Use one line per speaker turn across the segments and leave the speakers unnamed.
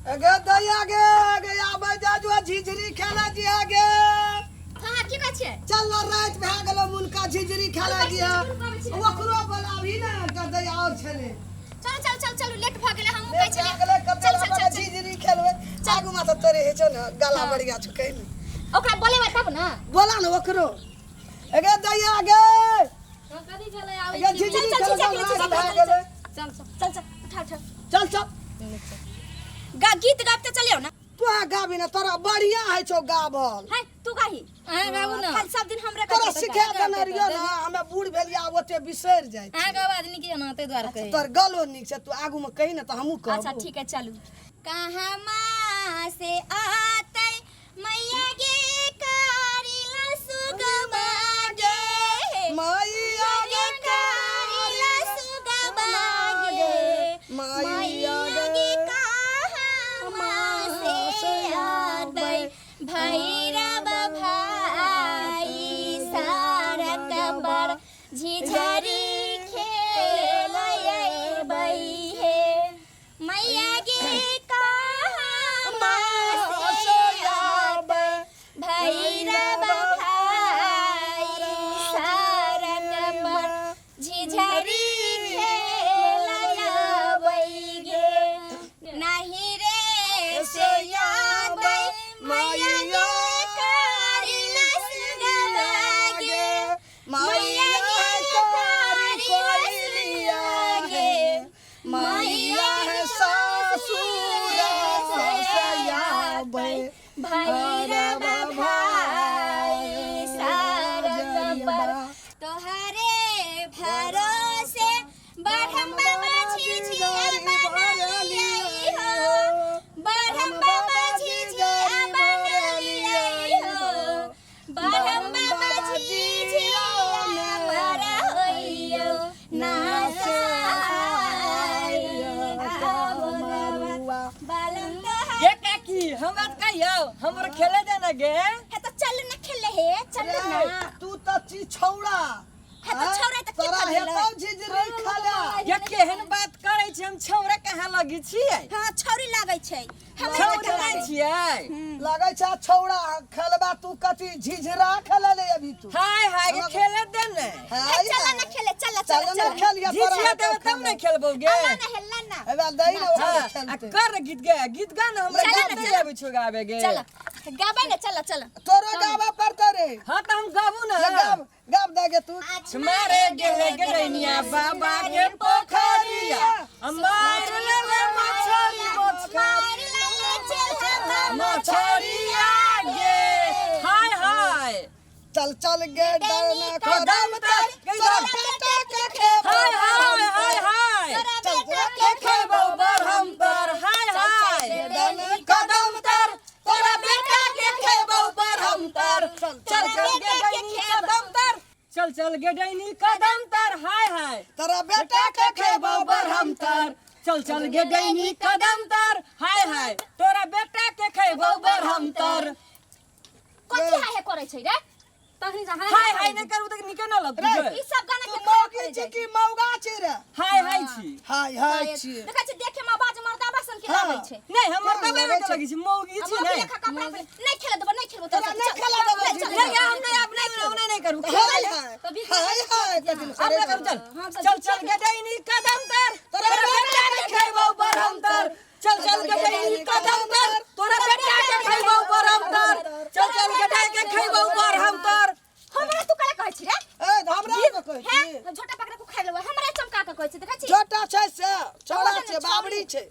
गे दैया गे गे आबै जा जो झिझरी खेलै जी गे।
हाँ, की कहै छियै?
चल न, राति भए गेलो, मुनका झिझरी खेलै जी। ओकरो बोलाबही ने कह दैया और छलै।
चल चल चल चलू, लेट भऽ गेलै। हमहूँ कहै
लेट भए
छलियै।
गेलै कते।
चल चल चल चल।
झिझरी खेलबै आगू मे तऽ तोरे होइ छौ ने गला बढ़िया छौ, कहि ने।
ओकरा बोलेबै तब ने।
बोला ने ओकरो। गे दैया गे।
कथी छलै? आबै
गे
छी।
झिझरी
चल, चल,
खेलै।
चल,
राति
चल,
भए
चल,
गेलै।
चल चल चल, उठा उठा।
चल चल।
गा, गीत गाबिते चलियौ ने।
तू अहाँ गाबी ने, तोरा बढ़िया होइ छौ गाबल।
है, तू गाही।
अहाँ गाबू ने।
खाली सब दिन हमरे
तोरा
कहै छै।
सिखा देने रहियो ने, हमे बूढ़ भेलियै आब ओते बिसरि जाइ छी।
अहाँके आवाज नीक यऽ ने, ताहि दुआरे कहै।
तोर गलो नीक छै, तू आगू मे कही ने तऽ हमहूँ कहबो।
अच्छा ठीक है, चलू। कहमा से आतै मैया गे कारिला सुगमा गे?
मैया
गे कारिला सुगमा गे।
मैया
मैया गे कहमा से आतै भैरव भाई सड़क पर झिझरी खेलबै हे? मैया गे कहाँ से आतै भैरव भाई सड़क पर झिझरी खेलबै गे? नहीं रे से आबै मैया गे कारिला सुगमा गे, मैया गे कारिला सुगमा गे, मैया
है ससुर सयाबै
भैरव भाई सड़क पर। तोहरे भरोसे बढ़म बाबा झिझिया बनलियै हो, बढ़म बाबा झिझिया बनलियै हो, बढ़म बाबा झिझिया पर होइयो ना सहाय बालम तोहर।
गे काकी, हमरा तऽ कहियौ, हमर खेले देना गे।
हे तऽ चल न खेले हे, चल न।
तू तऽ छी छौड़ा।
हे तऽ छौड़ा तऽ की
तोरा
भऽ गेलै?
हेतौ झिझरी खेला?
गे, केहन बात करै छी? हम छौड़ा कहाँ लगी छियै?
हाँ, छौरी लागै छै हमरा।
छौड़ा नहि छियै।
लगै छै छौड़ा खेलबा तू। कथी झिझरा खेलले अभी तू?
हाय हाय गे, खेले दे ने।
हाय।
चल न खेले, चल चल।
चल न
चल।
खेलिया तोरा
झिझिया
हेतौ
देबै तब ने
खेलल।
खेलबौ गे।
अल्ला न हेल्ला न।
हेबा दै ने ओकरा।
हाँ, आ
खेलतै।
कर गीत गे, गीत गा ने हमरा।
चल
गाबै
ने,
नहि
चल।
आबै छौ गाबै गे।
चल गाबै ने, चल चल।
तोरो गाबऽ पड़तौ रे।
हाँ तऽ हम गाबू ने।
ले गाब, गाब दे गे तू।
मारे गेले गडैनिया बाबा के पोखरिया, मार लेले मछरी
मार लेले चेल्हा
मछरिया गे, हाय हाय।
चल चल गे डरना
कदम तर
तोरा बेटा के खेबो।
हाय हाय हाय हाय।
तोरा
चल,
बेटा
के खेबौ बरहम तर, हाय हाय। कदम तर तोरा बेटा के खेबौ बरहम तर, चल चल गे डैनी कदम तर, चल चल गे डैनी कदम तर, हाय हाय।
तोरा
बेटा
बेटा
के खेबौ बरहम तर, चल चल गे डैनी कदम तर, हाय हाय, तोरा बेटा के खेबौ बरहम तर।
कथी हाय हाय करै छै रे?
तखनी से हाय।
हाय हाय नहि करू तऽ नीके न लगतै।
ई सब गाना
तू
के
मौगी छी कि मौगा छी रे?
हाय हाय छी।
हाय हाय छी।
देखै छी, देखे में आवाज मर्दाबा सन के
हाँ।
लागै छै।
नहीं, हमर
केना
तबे
लगै
के
छै?
लगै छै मौगी छी।
मौगी
नहि
लेखा कपड़ा पहिर नहि खेले देबो, नहि खेलबो
तोरा नहि खेला देबो।
नहीं, चल।
नहीं, हम नहीं, अब नहीं, हम नहीं, नहीं करू।
हाय हाय
तऽ बीच
हाय हाय कथिन
अब
करे
नहीं करू। चल
हम सब
चल चल गे डैनी कदम तर तोरा बेटा के खेबौ बरहम तर, चल चल गे डैनी कदम तर तोरा बेटा के खेबौ बरहम तर, चल चल गे डैनी के खेबौ बरहम तर।
हमरा तू काला कहै छी रे?
ए, हमरा के कहै
हे
छी?
झोटा पकड़ के खाइ लेबै, हमरा चमका के कहै छी, देखै छी।
छोटा छै से छौड़ा छै, बाबरी छै।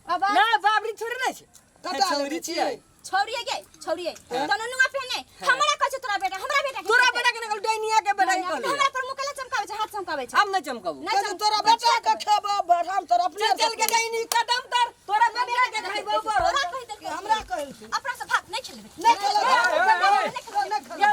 आवाज
ना, बाबरी थोड़े नहीं छै।
कटा
छौरी
लेने
छियै।
छौरी गे, छौरी तनो नुआ पहने हमरा कहै छै तोरा बेटा, हमरा बेटा के
तोरा
खेतै।
बेटा के निकल, डैनिया के बेटा के कहलियै।
हमरा पर मुँह काला चमकाबै छै, हाथ चमकाबै छै।
अब नहीं चमकाबू।
नहि।
कहै छै, तोरा बेटा के खेबो बरहम तर अपने।
चल चल के डैनी कदम तर तोरा बेटा के खेबौ बरहम।
तोरा कहि देलकै।
हमरा कहै छै।
अपना से भाग, नहि खेलबै।
नहि खेलब।
ए,
नहि खेलब।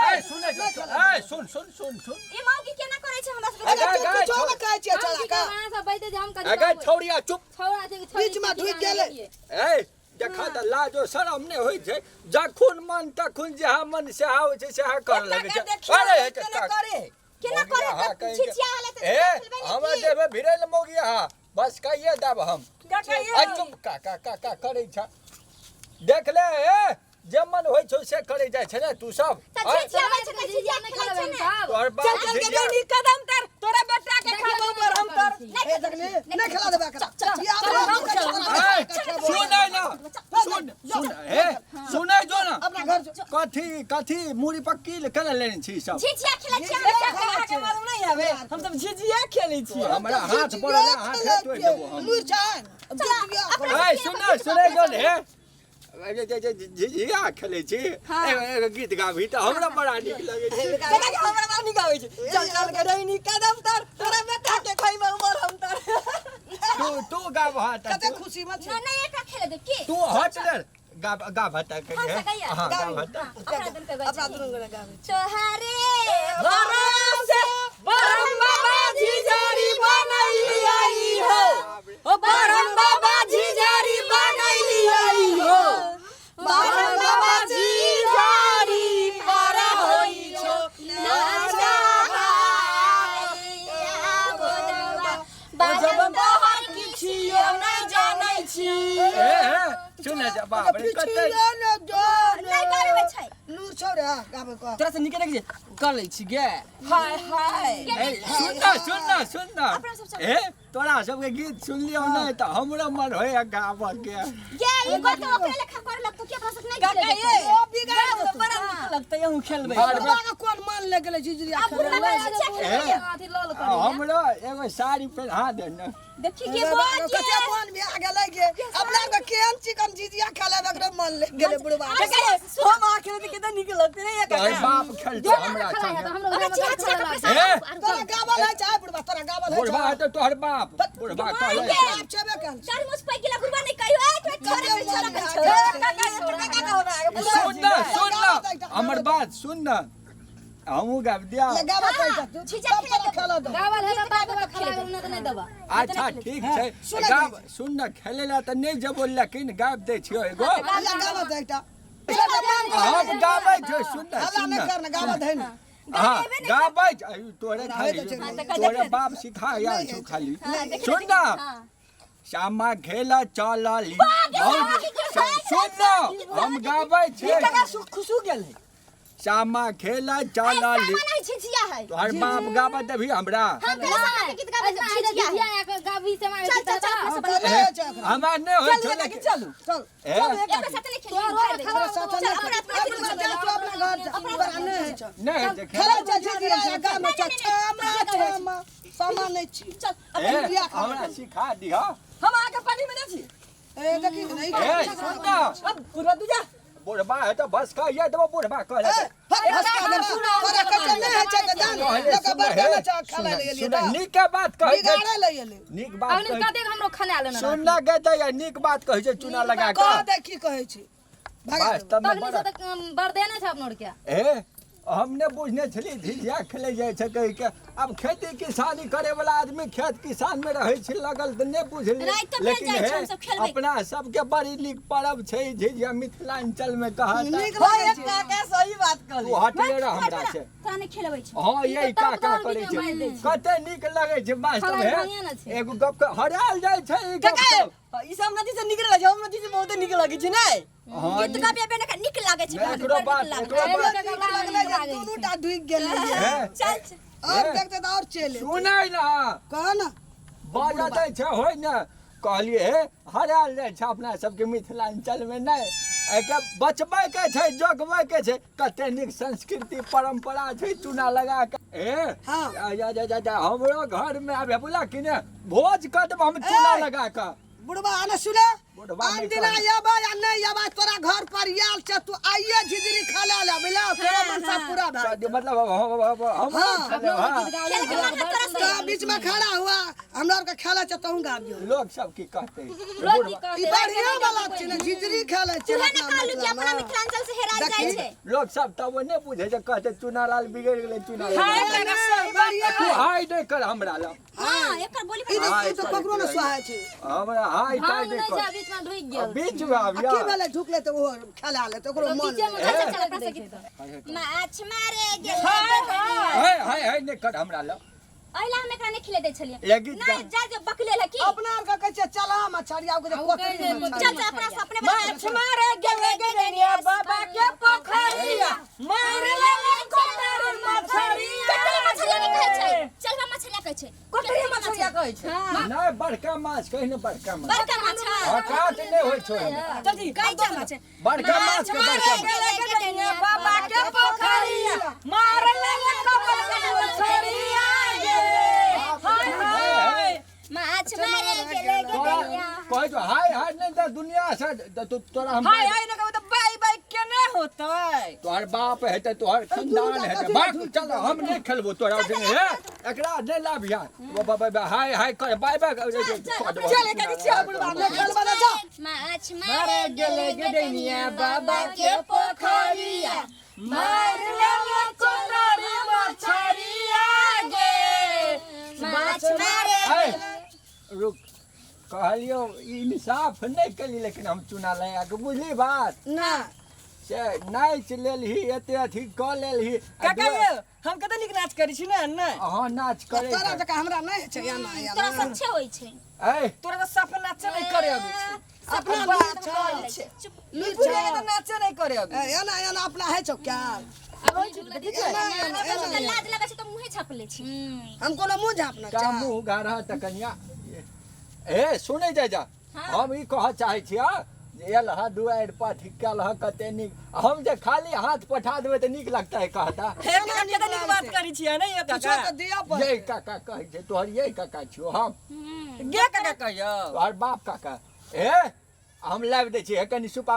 ए, सुन ए, सुन सुन सुन सुन।
ई मौगी केना करै छै हमरा सबके?
अरे
गाय,
तू
गाय,
कुछो ने कहै छियै
हम
छौड़ा
की
के।
कहब, अहाँ सब बैठे जे हम कथी
अगे
कहबै?
छौड़िया, चुप।
छौड़ा छै कि छौड़ी
बीचमे
छै,
ढुकि
की
गेलै।
जाने।
ए, देखा तऽ लाजो शरम नहि होइ छै, जखुन मन तखुन जहाँ मन सेहा होइ छै सेहा करऽ लगै छै। अरे हे
केना करे?
केना करे?
मौगिया
तऽ
कहीं के-
छिछिया हले तऽ
ए
खेलबै ने
हमरा
की?
देबे भिड़ै ले मौगिया। बस कहिए देब हम।
काका ये
आ तुम का का का का करै छ, देख ले। ए जे मन होइ छौ से करै जाइ छै ने तू सब।
तऽ
आँय,
झिझिया होइ छै तऽ झिझिया खेलै छै ने।
तोहर बाप
चल चल के
झिझिया-
डैनी कदम तर, तोरा बेटा के खाबो पर हम तर।
ए देखली, नहीं खेला देबा एकरा। ये अपना
ए, सुनै ना, सुन सुन, हे सुनै जो ना।
अपना घर जो।
कथी कथी मुड़ी पक्की केना लेने छी सब?
झिझिया खेलै छियै।
काका अहाँके मालूम नहीं हवे, हम सब झिझिया खेलै छियै।
हमरा हाथ पर हाथ तोड़ि देबो हम।
लूर छै झिझिया।
ए सुन, सुनै जो ने, हे झिझिया खेलै छी, एगो एगो गीत गाबी तऽ हमरा बड़ा नीक लगै छै।
काका के हमरा बड़ा नीक आबै छै। चल चल के डैनी कदम तर, तोरा बेटा के खइबो पर हम तर।
तू तू गाब हट।
कते खुशी में छै।
नहि नहि, एकरा खेले दे की।
तू हट रे, गाब गाब हट के।
हम सकैया।
हां, गाब हट।
अपना दुनू के
अपना दुनू गोरे गाबै।
तोहरे
भरोसे बरम बाबा झिझरी बनैली आई हो, ओ बरम बाबा झिझरी बनैली आई हो, बरम बाबा झिझरी पर होइ छौ
बाजम
जब तोहर किछियो नहि जानै छी।
ए ए सुन जा, बाप रे कते
नहि गाबै छै।
लूर छौ रे गाबै कह।
तोरा से निके नहि कर लै छी गे। हाय हाय।
ए सुन ना, सुन ना, सुन ना।
अपना सब चल।
ए तोरा सबके गीत सुनलियौ नहि तऽ हमरो मन होइए गाबऽ के।
ये ई बात ओकरे लेखा करे लगतो कि अपना सब नहीं
काका
खेले।
ये
ओ बिगाड़
गाओ तऽ बड़ा नीक लगतै, अहूँ खेलबै।
बार
बुढ़वा के कोन मान ले गेलै झिझिया
आ बुढ़वा
खेलै?
के झिझिया खेले।
ए,
अथी लल करै।
हमरो एगो साड़ी पहिना दे ने।
देखी के बोल।
कते मन में आ गेलै गे अपना के, केहन चिकन झिझिया खेलै ओकरो मन ले गेलै बुढ़वा के।
काका ये, हम अहाँ खेलबै तऽ कते नीक लगतै ने ये
तोहर
काका।
बाप खेलतौ हमरा संगे।
ओकरा चिड़ा चिड़ा के पैसा।
ए
तोरा गावल है चाहे बुढ़वा, तोरा गावल है।
बुढ़वा है तऽ तोहर बाप बुढ़वा कहले।
बाप छेबे कल।
चार मुझ पे गेला बुढ़वा नहीं कहियो ए तो छोरा के छोरा के
ए,
छोरा।
काका ये तो काका का होना है।
सुन ना, सुन ना, हमर बात सुन ना, हमहूँ गाबि दिया।
ले गावल है तू,
झिझिया
तब तोरा खेला दो।
गावल है तऽ तब खेला, नहि तऽ नहि देबा।
अच्छा ठीक छै, गाब। सुन ना, खेले ला तऽ नहि जेबो लेकिन गाबि दै छियौ एगो।
ले गावल है एकटा।
हम गाबै छियौ, सुन ना।
हल्ला
सुन
नहि
ना।
कर ना, गावल है ना।
हाँ गाबै छै, तोरे खाली तोरे बाप सिखा आयल छौ खाली। सुन ना, श्यामा खेला चलली। सुन ना, हम गाबै छियै।
काका खुशू गेल है।
श्यामा खेला चलली।
नहीं झिझिया है।
तोहर बाप गाबऽ देबही हमरा?
हम तेरा सामा के गीत गाबै झिझिया है।
गाबी से मांगे।
चल चल चल, अपना सब
कर ले छै एकरा।
हमरा नहि होइ
चलू
छौ
काका
लेकिन
चलू।
चल।
ए
एकरा साथ नहीं खेली।
तोरा साथ
चल
नहीं।
अपना अपना
अपना जा, तू अपना घर जा, तोरा नहि होइ छौ।
नहि होइ छै।
खेलै छै झिझिया, गाम छै छामा छामा सामा नहि छी।
चल।
ए
झिझिया खेलै।
हमरा सिखा दिह।
हम अहाँके पानी में नहि छी।
ए देखी नहीं।
ए सुन ना।
अब बुढ़वा तू जा।
बुढ़बा है तऽ बस कहिए देबो बुढ़बा कहले।
ए फट भसका देबा तोरा, कते नहि होइ छै तऽ जान
कहले
लोक
सुन
बर्तन
हे,
छै खेलै ले एलियै
सुन,
तऽ
नीक बात कहै छै।
बिगाड़े ले एलियै।
नीक बात
अखन
कहै।
कतेक हमरो खना लेने।
सुन ना गे दैया, नीक बात कहै छै चूना लगा
कह
कऽ।
दे की कहै छी, भगा
बस
देबो।
तब
तखनी से तऽ बरदे नहि छै अपनो के।
ए हम ने बुझने छली झिझिया खेले जाइ छै कहि के। अब खेती किसानी करे वाला आदमी खेत किसान में रहै छै लगल तऽ नहि बुझलियै।
राति तऽ भेल
लेकिन
जाइ छै,
हे
हमसब खेलबै।
अपना सबके बड़ी नीक पर्व छै झिझिया मिथिलांचल में कहत।
नीक
हाँ
लगै
ये
छै।
काका सही बात कहली।
तू हटले रह हमरा से।
तोरा नहीं खेलबै छै।
हाँ यही
ई तऽ
का का
तब
करै
बीचमे
छै।
मारि दै छै।
कते नीक लगै छै वास्तव
खलाइ
हे।
बढ़िआँ ने छै।
एगो गप के हरायल जाइ छै ई गप
काका
सब।
ई सब नदी से निकल छै, हम नदी से बहुत नीक लगै छै नै।
हाँ
गीत गाबे बे ने नीक लागै छै।
नहि, एकरो
बड़
बात
नीक लागै
एकरो
छै।
बात
नीक लगलै जे दुनू टा ढुकि गेलै।
हे
चल चल।
और देखते तऽ और चलि एतै।
सुनै ना।
कह ना।
बाजऽ दै छै होइ ने, कहलियै हे हरायल जाइ छै अपना सबके मिथिलांचल मे नहि, एहिके बचबै के छै, जोगबै के छै। कते नीक संस्कृति परंपरा छै चूना लगा के। ए
हाँ।
जा जा जा जा, हमरो घर में आबे बोला कि ने भोज कर देब हम चूना
ए!
लगा के।
बुढ़वा आने सुने।
बुढ़वा
आन
नहि
दिना
कहै।
अयबा या नहि अयबा, तोरा घर पर आयल छै, तू आइए झिझिरी खेला ले बुझला, तोरा मनसा पूरा भए
तऽ मतलब हम
हाँ।
हाँ।
खेल के मन है तोरा से।
तो बीच में खड़ा हुआ हमरा आरके खेला छै तहूँ गाबियो।
लोग सब की कहते?
लोग की
बुढ़वा-
कहतै?
ई बढ़िया वाला छै ने, झिझिरी खेलै छै।
तूहे ने कहलू कि अपना मिथिलांचल से हेरायल जाइ
देखी।
छै।
लोग सब तब ओ नहि बुझै छै, कहते चूना लाल बिगड़ि गेलै चूना लाल।
हाय काका सही बात।
बढ़िया।
तू हाय नहि कर हमरा लग।
हां, एकर बोली।
ई तऽ ई तऽ ककरो ने सुहाय छै।
हमरा हाय ताय
भांग
नहि
नहि छै
कर।
बीच में ढुकि गेल।
बीच में
आ
आबिया।
की भेलै, ढुकलै तऽ ओहो खेला लेतै, ओकरो मन
बीचे में
चल
चल
चल, अपना
चल
से गीत। माछ मारे गेल।
हाय हाय हाय नहि कर हमरा लग।
अहिला हम एकरा नहीं खिले दे छलिए।
लेकिन
नहीं जा जे बकले ल की।
अपना आर के कहै छै चला मछरिया के कोतरी मछरिया।
चल चल अपना से अपने
माछ मारे गेले गेडनिया बाबा के पोखरिया, मार लेले कोतर मछरिया।
कोतरी मछरिया नहीं कहै छै, चलवा मछरिया कहै छै।
कोतरी मछरिया कहै छै।
नहि, बड़का माछ कही ने, बड़का माछ।
बड़का माछ।
हँ, काट नहि होइ छै ओहिमे।
चल जी।
गैचा माछ।
बड़का माछ के बड़का माछ।
गेले गेडनिया बाबा के पोखरिया, मार लेले कोतर मछरिया गे, हाय हाय।
माछ मारे गेले
तोरा
गेडनिया।
कहै छौ हाय हाय, नहि तऽ दुनिया से तऽ तोरा हम
हाय हाय ने कहबै तऽ बाय बाय केने होतै?
तोहर बाप हेतै, तोहर खानदान हेतै, भाग चल, हम नहि खेलबो तोरा संगे। हे, एकरा नहि लाबिहा, हाय हाय कर, बाय बाय कर।
चल एक छिया बुढ़वा।
नहि खेलबा ने, जा।
माछ
मारे गेले गेडनिया बाबा के पोखरिया, मार लेले कोतरी मछरिया गे,
माछ मारे।
ऐ, रुक, कहलियौ इंसाफ नहि केली, लेकिन हम चुना लगा के बुझली बात
ना
से नाचि लेलही, एते अथी कऽ लेलही। आ
काका यौ, हम कते नीक नाच करै छी ने? नहि
अहाँ नाच करै
तोरा जकाँ हमरा नहि होइ छै एना एना।
तोरा सच्चे होइ छै।
ऐ,
तोरा तऽ साफ नाचे नहि करे अबै छै।
अपना
बात
लूर
करै
छौ।
छै।
चुप।
लूर
बुढ़िया के
छौ।
तऽ नाचे नहि करे अबै।
ए, एना एना अपना होइ छौ क्याल?
होइ छै तऽ देखै छियै।
एना एना एना
तऽ
एना।
लाज लगै छै तऽ मुँहे छाप लै छी।
हम कोनो मुँह झाँपना
का
छै?
मुँह गाढ़ा तऽ कनिया। ए, सुनै जाइ जा, हम ई कहऽ चाहै छियै जे एल हँ दुआरि पर, ठीक कयल हँ, कते नीक। हम जे खाली हाथ पठा देबै तऽ नीक लगतै कहता?
हे काका, कते नीक बात करै छियै ने यौ
कुछो
काका।
तऽ दिअ
ये
पड़तै।
काका कहै छै तोहर, ये काका छियौ हम।
गे काका कहियौ।
तोहर बाप काका। ए, हम लाबि दै छियै कनि सुपा।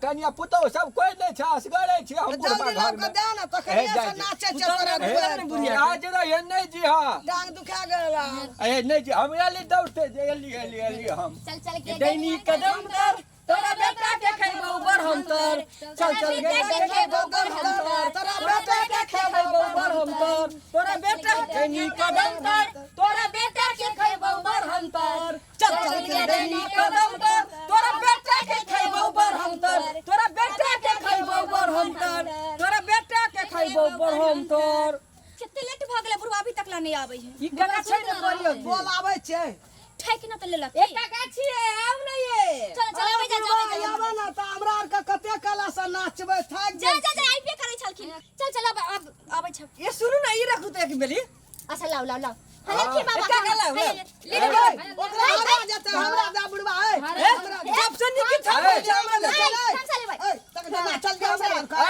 कनिया पुतहु सब कोइ नहि छै, असगरे छियै हम बुढ़बा
जल्दी लाब
घरमे।
कऽ दे ने,
हे,
तखने
जाइ
से
छी।
नाचै छै
पुतहु
तोरा
ने
दुआरि
बुढ़िया
पर।
बुढ़िया।
आज रहिए नहि जी। हाँ,
डांग दुखा गेल आब।
ए नहि जी, हम एली दौड़ते जे एली एली एली हम।
चल चल के
दैनी कदम तर, तोरा बेटा के खैबौ बरहम तर, चल चल गे के खैबौ बरहम तर, तोरा बेटा के खैबौ बरहम तर, तोरा बेटा दैनी कदम तर, तोरा बेटा के खैबौ बरहम तर, चल चल के दैनी कदम तर, तोरा बेटा के खैबौ बरहम तर, तोरा बेटा के खैबौ बरहम तर, तोरा बेटा के खैबौ बरहम तर।
कते लेट भऽ गेलै, बुढ़वा अभी तक ला नहि आबै है।
ई काका छै ने करियो।
बोल आबै छै।
ठकि न तऽ लेलक।
एक काका छियै, आउ ने ये।
चल चल, आबै जा, जा, जा।
आबै ने तऽ हमरा आरके कते कला से नाचबै, थाकि
जा।
जाइ।
जा जा, आइबे करै छलखिन। चल चल, अब अब आबै छ।
ये सुनू ने, ई रखू तऽ एक बेरी।
अच्छा, लाउ लाउ लाउ, हले की बाबा।
काका, लाउ, लाउ।
ले
ए,
ले।
ओकरा हमरा जेतै, हमरा दे बुढ़वा, ए, हमरा दे।
सबसे नीक छाप छै हमरा लग।
चल, ए।
हम चलेबै।
ए, तक जा, चल जा हमरा आरके।
ए,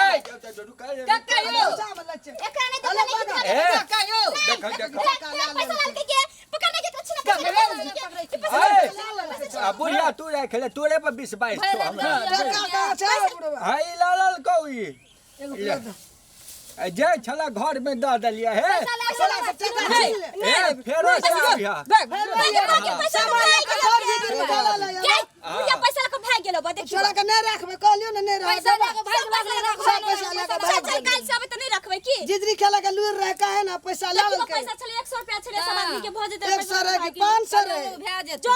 रुक, रुक।
काका यौ।
जाम लै छै।
एकरा नहि तऽ नहि किछु।
ए,
काका यौ।
देखो देखो।
पैसा लाल के पकड़ने के अच्छी ना।
ए, आ बुढ़िया तू राख ले, तोरे पर 20 22 छौ हमरा।
काका कहाँ छै बुढ़वा?
हाय, लाल कहू ई ले। ए, जे छला घर में दऽ देलियै हे।
साला सब टका छीन ले।
ए, फेरो से आबिहा।
देख।
पैसा पैसा लऽ कऽ भागि गेलो बा, देखियौ।
छोड़ा के नहि राखबै, कहलियौ ने नहि
पैसा
राखबै।
लऽ के भागि गेलै, राखबै
सब पैसा लऽ के
चल
भागि
चल,
गेलै।
काल्हि से आबै तऽ नहि रखबै की?
जिजरी खेला के लूर रहे काहे ने पैसा लऽ
देखियौ।
लेलकै।
पैसा छलै, 100 रुपया छलै, सब आदमी के भऽ जेतै।
100 रहे कि 500 रहे?
भए जेतै।
जो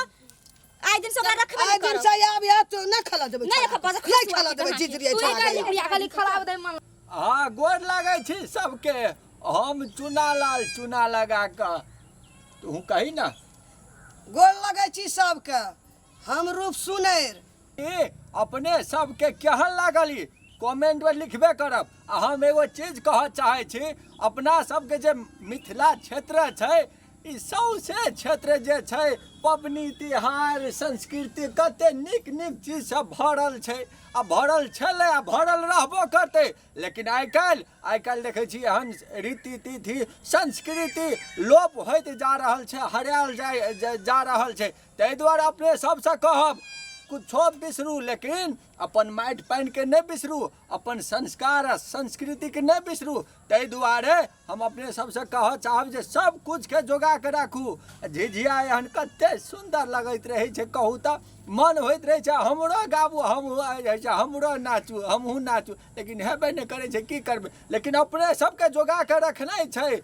आइ दिन से ओकरा रखबे
आइ
नहि
दिन
करब।
से आब या तो नहि खेला देबै।
नहि रखब, बस।
नहि खेला देबै जिजरी।
तू
छोड़ा
ही
के।
बुढ़िया खाली खराब दे मन।
हाँ, गोर लागै छी सबके। हम चुना लाल चुना लगा कऽ तू कही ना।
गोर लगै छी सबके, हम रूप सुनैर।
ई अपने सबके केहन लागल ई कमेंटमे लिखबे करब। आ हम एगो चीज कहऽ चाहै छी, अपना सबके जे मिथिला क्षेत्र छै, ई सौंसे क्षेत्र जे छै, पबनी तिहार संस्कृति कते नीक नीक चीज सब भरल छै आ भरल छलै आ भरल रहबो करतै। लेकिन आइ काल्हि देखै छी एहन रीति तिथि संस्कृति लोप होइत जा रहल छै, हरायल जाय जा रहल छै। ताहि दुआरे अपने सबसँ कहब, कुछो बिसरू लेकिन अपन माटि पानिके नहि बिसरू, अपन संस्कार आ संस्कृतिके नहि बिसरू। ताहि दुआरे हम अपने सबसँ कहऽ चाहब जे सब किछुके जोगा कऽ राखू। झिझिया एहन कते सुन्दर लगैत रहै छै, कहू तऽ मन होइत रहै छै हमरो गाबू, हमहूँ होइ छै हमरो नाचू, हमहूँ नाचू, लेकिन हेबे नहि करै छै, की करबै? लेकिन अपने सबके जोगा कऽ रखनाइ छै।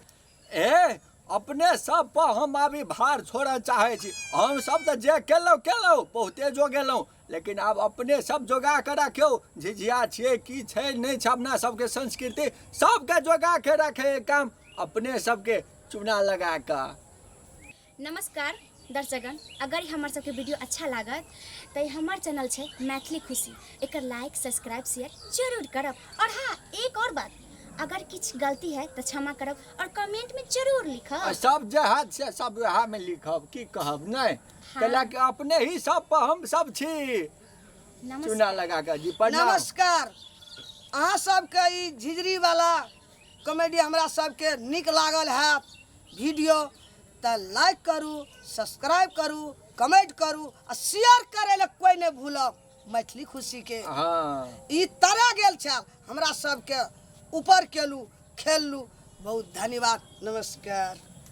ए, अपने सब पर हम अभी भार छोड़ऽ चाहै छी। हम सब तऽ जे केलहुँ केलहुँ, बहुते जोगेलहुँ, लेकिन आब अपने सब जोगा कऽ राखियौ। झिझिया छियै की छै नहि छै, अपना सबके संस्कृति सबके जोगा के रखे काम अपने सबके। चूना लगा कऽ।
नमस्कार दर्शकगण, अगर ई हमर सबके वीडियो अच्छा लागत तऽ ई हमर चैनल छै मैथिली खुशी, एकर लाइक सब्सक्राइब शेयर जरूर करब। और हाँ, एक और बात, अगर किछु गलती है तऽ क्षमा करब और कमेंट में जरूर लिखब।
आ सब जे हैत से सब वएह में लिखब, की कहब नहि।
हाँ।
कैला कि अपने ही सब पर हम सब छी।
नमस्कार।
चूना लगा कऽ जी प्रणाम।
नमस्कार। अहाँ सबके ई झिझरी वाला कॉमेडी हमरा सबके नीक लागल हैत वीडियो तऽ लाइक करू, सब्सक्राइब करू, कमेंट करू आ शेयर करै लए कोइ नहि भूलब मैथिली खुशी के।
हाँ।
ई तरा गेल छल, हमरा सबके ऊपर केलू, खेललू। बहुत धन्यवाद, नमस्कार।